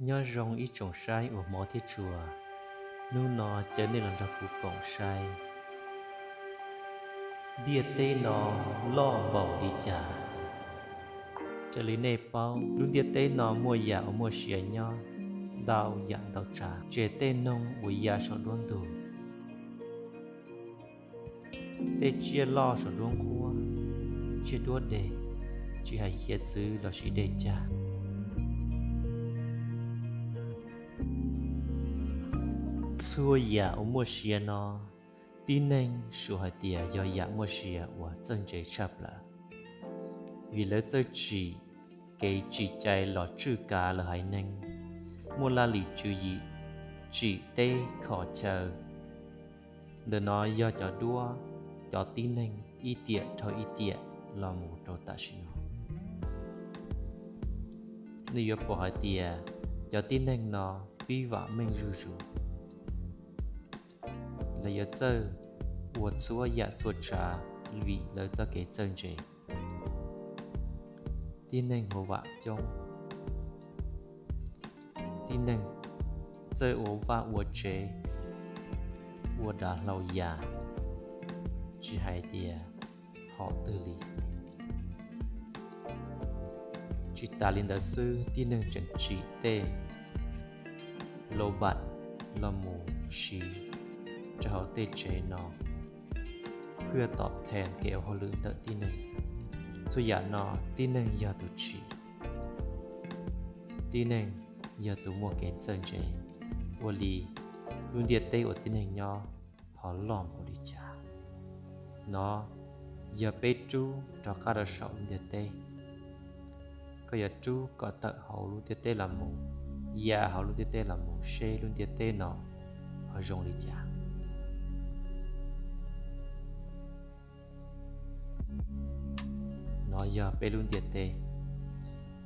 Nyob zoo ib tsoom saib uas hmov thiab tshua, hnub no caw nej los nrog kuv koom saib ntiaj teb no loj npaum li cas. Raws li nej paub, lub ntiaj teb no muaj yam uas muaj sia nyob ntau yam ntau tsav, tseg tej noog uas ya saum nruab ntug, tej tsiaj loj saum nruab nqhuab, tsiaj duab deg, tsis hais hiav txwv lossis dej cag. Txhua yam uas muaj sia no, tib neeg suav hais tias yog yam muaj sia uas txawj ntse tshaj plaws, vim lawv txawj tsim kev tsim cai los tswj kav lawv haiv neeg, muaj laj lim tswv yim, tsim teb khom chaw. Ntawm no yog cov duab, cov tib neeg ib tiam dhau ib tiam los mus rau tam sim no. Nej yuav pom hais tias cov tib neeg no pib vam meej zuj zus, lawv yuav txawj ua txhua yam txhua tsav vim lawv txoj kev txawj ntse. Tib neeg hu vam coob, tib neeg txawj ua vaj ua tsev, ua dav hlau yas, tsis hais tias hom twg li. Tsis tas li ntawd xwb, tib neeg tseem tsim tej loo bam los mus siv rau hauv tej tsev no, phwj tom thees kev ua hauj lwm ntawm tib neeg. Txhua yam no tib neeg yog tus tsim, tib neeg yog tus muaj kev txawj ntse, ua li lub ntiaj teb uas tib neeg nyob ho loj npaum li cas. No yog peb rub rov qab rau saum lub ntiaj teb. Koj yuav rub kom tawm hauv lub ntiaj teb los mus, ya hauv lub ntiaj teb los mus seb lub ntiaj teb no ho zoo li cas. No yog peb lub ntiaj teb.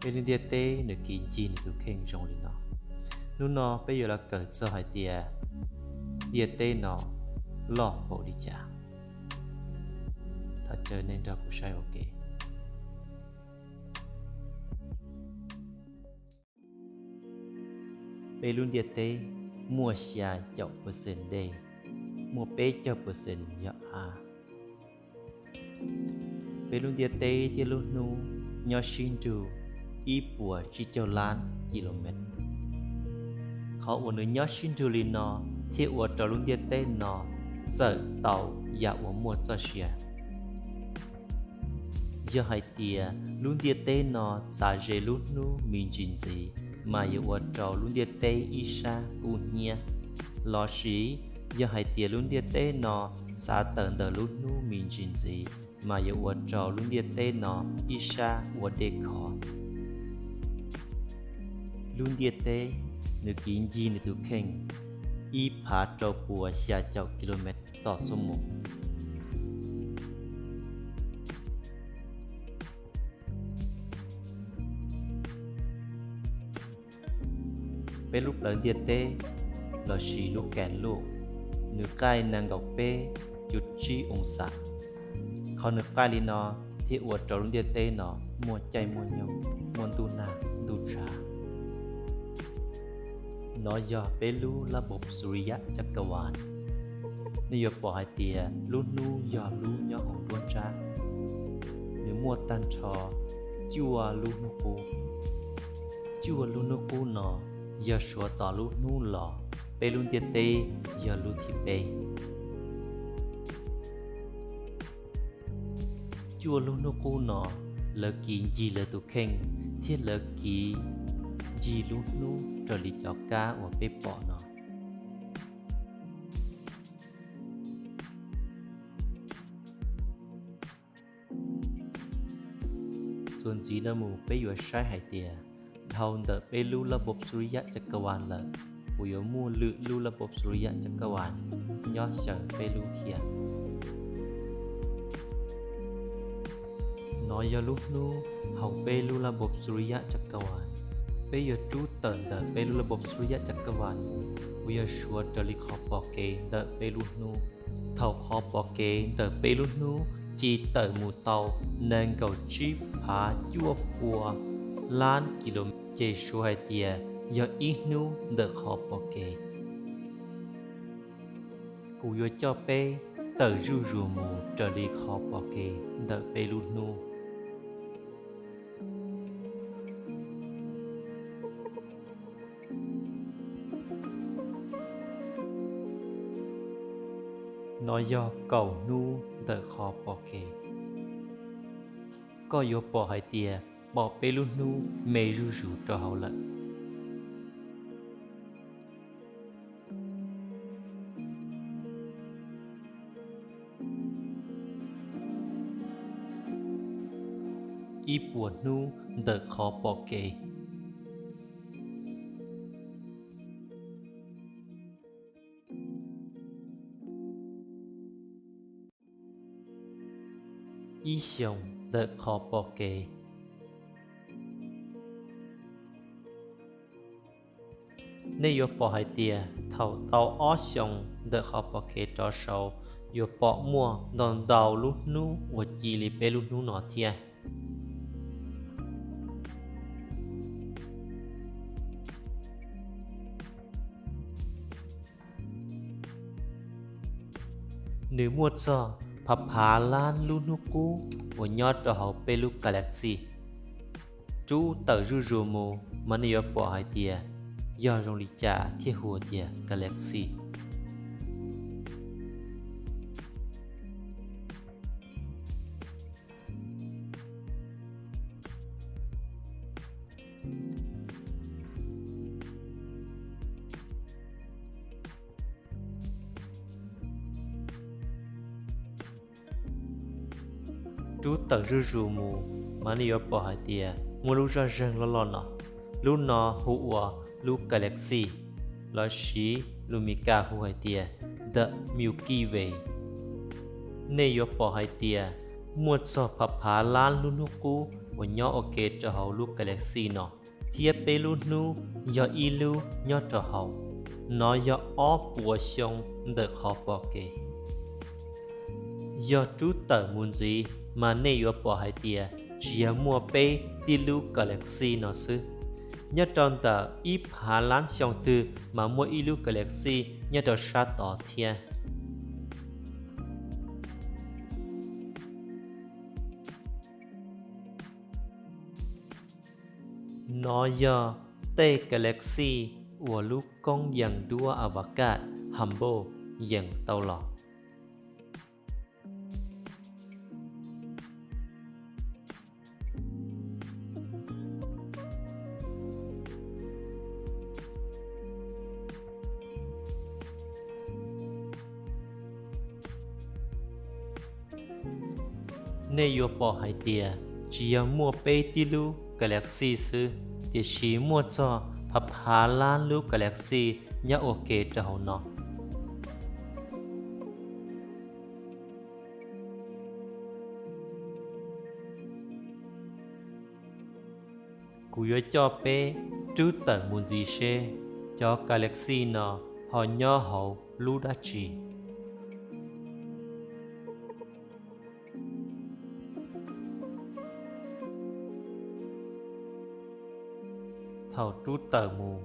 Peb lub ntiaj teb nws kiv ncig nws tus kheej zoo li no. Hnub no peb yuav los kawm txog hais tias ntiaj teb no loj npaum li cas. Thov caw nej nrog kuv saib ua ke. Peb lub ntiaj teb muaj xya caum percent dej, muaj peb caug percent yog av. Peb lub ntiaj teb thiab lub hnub nyob sib nrug ib puas tsib caug lab kilomev. Qhov uas nws nyob sib nrug li no thiaj ua rau lub ntiaj teb no txawm tau yam uas muaj txoj sia. Yog hais tias lub ntiaj teb no txav ze lub hnub me ntsis ntxiv, mas yuav ua rau lub ntiaj teb ib sab kub hnyiab. Lossis yog hais tias lub ntiaj teb no txav tawm ntawm lub hnub me ntsis ntxiv, mas yuav ua rau lub ntiaj teb no ib sab ua dej khov. Lub ntiaj teb nws kiv ncig nws tus kheej ib phav rau puas xya caum kilomev toj xuab moos. Peb lub plawv ntiaj teb lossis lub kaim luj, nws qaij nees nkaum peb cuv tsib oo xam. Qhov nws qaij li no thiaj ua rau lub ntiaj teb no muaj caij muaj nyoog, muaj ntuj nag ntuj tshav. No yog peb lub lab npos suriya cakavas. Nej yuav pom hais tias lub hnub yog lub nyob hauv nruab nrab, nws muaj tag nrho cuaj lub hnub qub. Cuaj lub hnub qub no yog suav tom lub hnub los, peb lub ntiaj teb yog lub thib peb. Cuaj lub hnub qub no, lawv kiv ncig lawv tus kheej thiab lawv kiv ncig lub hnub raws li cov kab uas peb pom no. Txuas ntxiv no mus peb yuav saib hais tias dhau ntawm peb lub lab npos suriya cakavas lawm, puas yuav muaj lwm lub lab npos suriya cakavas nyob xyaw peb lub thiab? No yog lub hnub hauv peb lub lab npos suriya cakavas. Peb yuav rub tawm ntawm peb lub lab npos suriya cakavas, puas yog suav raws li qhov pom kev ntawm peb lub hnub? Thaum qhov pom kev ntawm peb lub hnub ci tawm mus tau nees nkaum tsib phav cuaj pua lab kilomev, ces suav hais tias yog ib hnub ntawm qhov pom kev. Kuv yuav coj peb tawm zuj zus mus raws li qhov pom kev ntawm peb lub hnub. No yog kaum hnub ntawm qhov pom kev. Koj yuav pom hais tias pom peb lub hnub me zuj zus rau hauv lawm. Ib puas hnub ntawm qhov pom kev. Ib xyoos ntawm qhov pom kev. Nej yuav pom hais tias thaum tau ob xyoos ntawm qhov pom kev rov saud, yuav pom muaj ntau ntau lub hnub uas ci li peb lub hnub no thiab. Nws muaj txog phav phav lab lub hnub qub uas nyob rau hauv peb lub galaxy. Rub tawm zuj zus mus mas nej yuav pom hais tias yog zoo li cas thiaj hu tias galaxy. Rub tawm zuj zus mus mas nej yuav pom hais tias muaj lub zoj zeeg loj loj no. Lub no hu ua lub galaxy, los sis lus Mis Kas hu hais tias the Milky Way. Nej yuav pom hais tias muaj txog phav phav lab lub hnub qub uas nyob ua ke rau hauv lub galaxy no, thiab peb lub hnub yog ib lub nyob rau hauv. No yog ob puas xyoo ntawm qhov pom kev. Yog rub tawm mus ntxiv mas nej yuav pom hais tias tsis yog muaj peb tib lub galaxy no xwb. Nyob rau ntawm ib phav lab xyoo twg mas muaj ib lub galaxy nyob rau sab tod thiab. No yog tej galaxy uas lub koob yees duab a va kaj Hubble yees tau los. Nej yuav pom hais tias tsis yog muaj peb tib lub galaxy xwb, tiam sis muaj txog phav phav lab lub galaxy nyob ua ke rau hauv no. Kuv yuav coj peb rub tawm mus ntxiv seb cov galaxy no ho nyob hauv lub dab tsi. Thaum rub tawm mus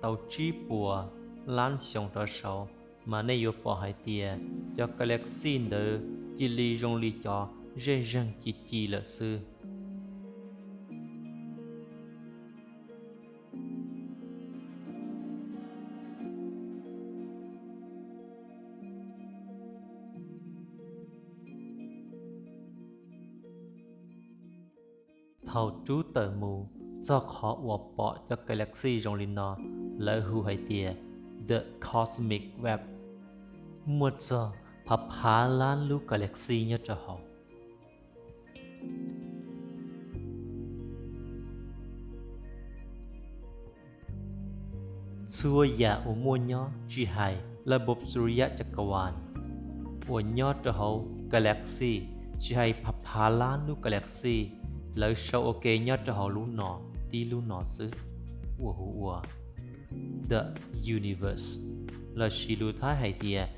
tau tsib puas lab xyoo rov saud, mas nej yuav pom hais tias cov galaxy ntawd cia li zoo li cov zej zeeg ci ci lawm xwb. Thaum rub tawm mus txog qhov uas pom cov galaxy zoo li no, lawv hu hais tias the cosmic web. Muaj txog phav phav lab lub galaxy nyob rau hauv. Txhua yam uas muaj nyob tsis hais la bov suriya chakawal uas nyob rau hauv galaxy, tsis hais phav phav lab lub galaxy, lawv sau ua ke nyob rau hauv lub no, tib lub no xwb, uas hu ua the universe, lossis lus Thaib hais tias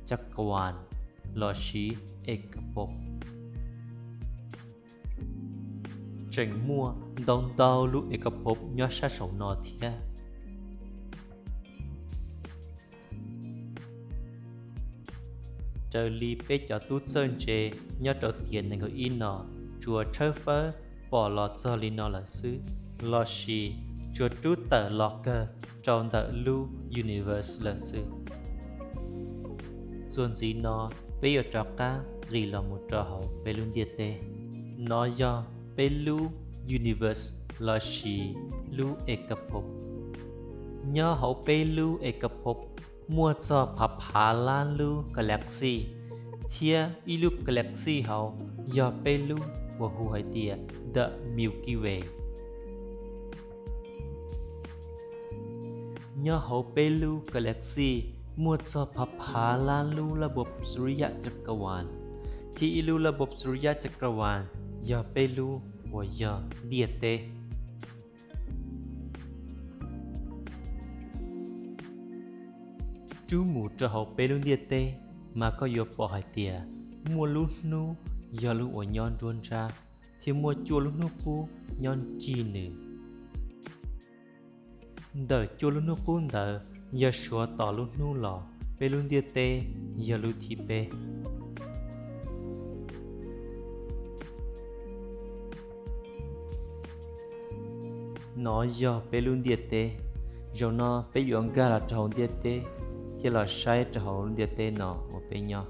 chakawal lossis ekapov. Tseem muaj ntau ntau lub ekapov nyob sab saum no thiab. raws li peb cov tub txawj ntse nyob rau tiam nees nkaum ib no tsuas tshawb fawb pom los txog li no lawm xwb, lossis tsuas rub tawm los kawg rau ntawm lub universe lawm xwb. Txuas ntxiv no, peb yuav rov qab nqis los mus rau hauv peb lub ntiaj teb. Nov yog peb lub universe lossis lub Egapop. Nyob hauv peb lub Egapop muaj txog phav phav lab lub galaxy, thiab ib lub galaxy hauv yog peb lub uas hu hais tias the Milky Way. Nyob hauv peb lub galaxy muaj txog phav phav lab lub lab npob suriya chakravas, thiab ib lub lab npob suriya chakravas yog peb lub uas yog ntiaj teb. Rub mus rau hauv peb lub ntiaj teb, mas koj yuav pom hais tias muaj lub hnub yog lub uas nyob nruab nrab, thiab muaj cuaj lub hnub qub nyob ncig nws. Ntawm cuaj lub hnub qub ntawd yog suav tom lub hnub los, peb lub ntiaj teb yog lub thib peb. Nov yog peb lub ntiaj teb. Zaum no peb yuav nkag los rau hauv ntiaj teb thiab los saib rau hauv lub ntiaj teb no uas peb nyob.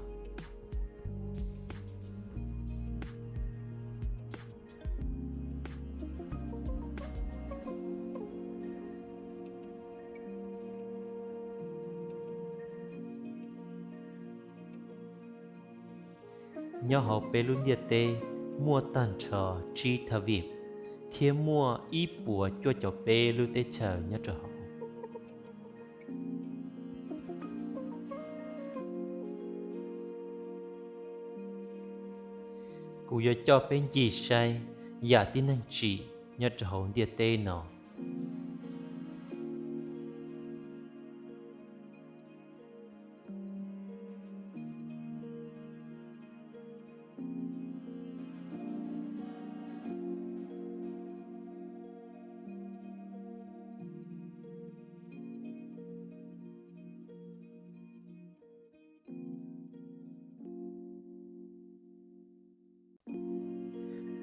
Nyob hauv peb lub ntiaj teb muaj tag nrho tsib tha vij, thiab muaj ib puas cuaj caum peb lub teb chaws nyob rau hauv. Kuv yuav coj peb ncig saib yam tib neeg tsim nyob rau hauv ntiaj teb no.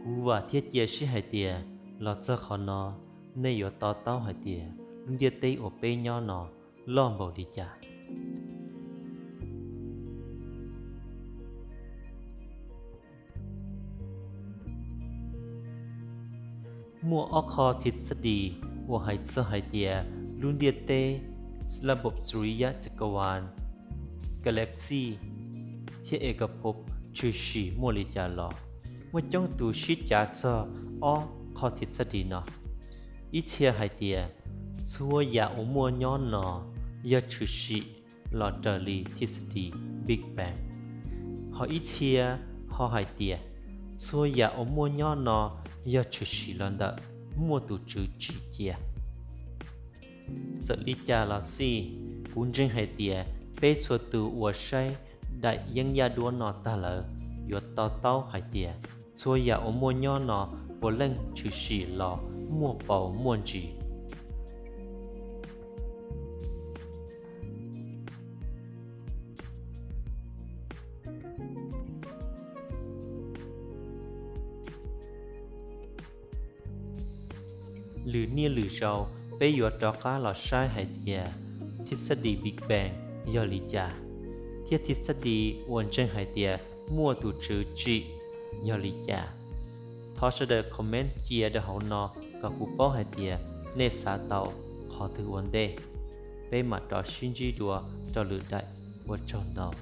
Kuv vam thiab cia siab hais tias los txog qhov no, nej yuav to taub hais tias lub ntiaj teb uas peb nyob no loj npaum li cas. Muaj ob qho thib xab dis uas hais txog hais tias lub ntiaj teb, lab npob suriya chakravas, galaxy, thiab Egapop tshwm sim muaj li cas los. Muaj coob tus sib cav txog ob qho thib xab dis no. Ib txhia hais tias txhua yam uas muaj nyob no yog tshwm sim los raws li thib xab dis Big Bang. Ho ib txhia ho hais tias txhua yam uas muaj nyob no yog tshwm sim los ntawm muaj tus tswv tsim cia. Txawm li cas los xij, kuv ntseeg hais tias peb txhua tus uas saib daim yeeb yaj duab no tag lawm yuav to taub hais tias txhua yam uas muaj nyob no puav leej tshwm sim los muaj paus muaj ntsis. Lwm niaj lwm zaus peb yuav rov qab los saib hais tias thib xab dis Big Bang yog li cas, thiab thib xab dis uas ntseeg hais tias muaj tus tswv tsim yog li cas. Thov sawv daws comment cia rau hauv no kom kuv paub hais tias nej xav tau qhov twg ua ntej. Peb mam rov sib ntsib dua rau lwm daim, ua tsaug ntau.